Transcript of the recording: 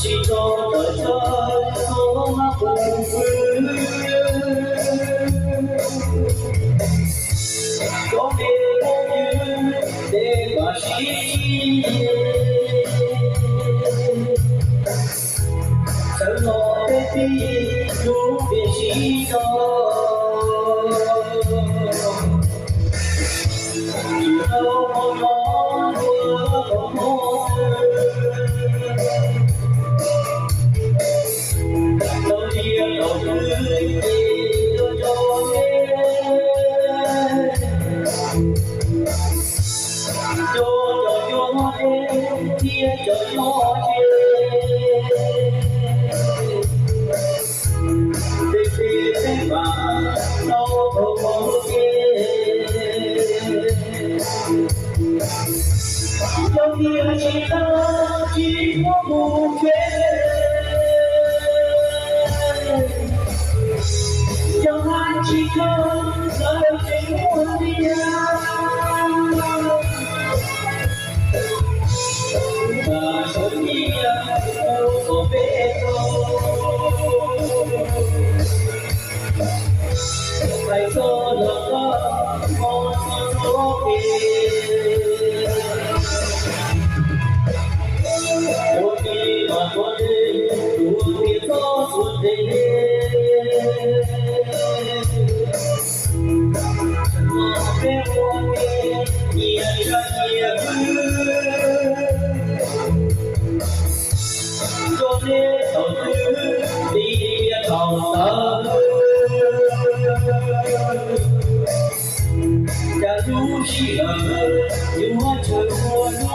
tsis tso tawm tsawv txog mas pum xwb. Cov niam phooj ywg tej mam sib txhij, sawv los peb tib lub tiam sib tso. Tsis tau hmo no, tsis tau hmo xwb, tau tias thaum twg ces yuav tso me, tso cov nyob deb thiab cov nyob ze. Tej peb peb pam tau thaum pom lub ke, cov niam tsis tau tsis muab mus tsev, cov hmab tsis tau lawv tseem muaj tiag. Mas suav nyiaj ua kom peb tau, hais txog los koj hmo txog txog pem, ua ke mas ua ke, ua ke txog txhua tes. Peb ua ke nyias tsa nyias hwj, rau nej thaum twg tias thaum tawg, cas lub sij hawm yuav tshwm ua